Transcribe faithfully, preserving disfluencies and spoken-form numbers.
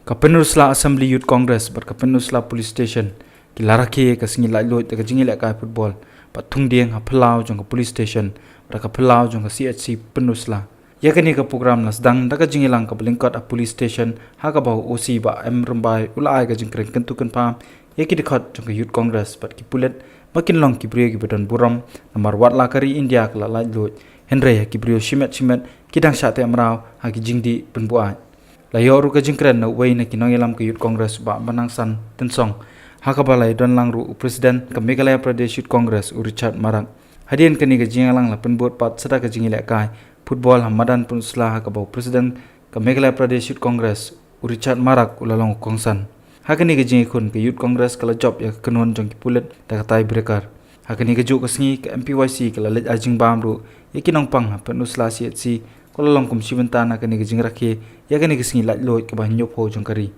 Ka Pynursla Assembly Youth Congress bad ka Pynursla Police Station ki la rakhe ïa ka sngi laitluid da ka jingïalehkai football bad thung dieng ha phyllaw jong ka police station bad ka phyllaw jong ka C H C Pynursla. Ïa kane ka program la sdang da ka jingïalang kaba lyngkot ha police station ha kaba u O C Bah M Rymbai u la ai ka jingkren kyntu kynpham ïa ki dkhot jong ka Youth Congress bad ki pulit ba kin long ki briew kiba don burom namar wat la ka ri India ka la laitluid, hynrei ha ki briew shimet shimet ki dang shah teh mraw ha ki jingdih pynbuaid. La ïoh ruh ka jingkren na uwei na ki nongïalam ka Youth Congress, Bah Banangsan Tynsong, ha kaba la ïadon lang ruh u President ka Meghalaya Pradesh Youth Congress, u Richard Marak. Hadien kane ka jingïalang la pynbud pat sa da ka jingïalehkai football ha madan Pynursla ha kaba u President ka Meghalaya Pradesh Youth Congress, u Richard Marak u la long u kongsan. Ha kane ka jingïakhun ka Youth Congress ka la jop ïa ka kynhun jong ki pulit da ka tie breaker. Ha kane kajuh ka sngi ka M P Y C ka la leit ai jingbam ruh ïa ki nongpang ha Pynursla C H C, ka la long kum shi bynta na kane ka jingrakhe ïa kane ka sngi laitluid kaba hynñiewphew jong ka ri.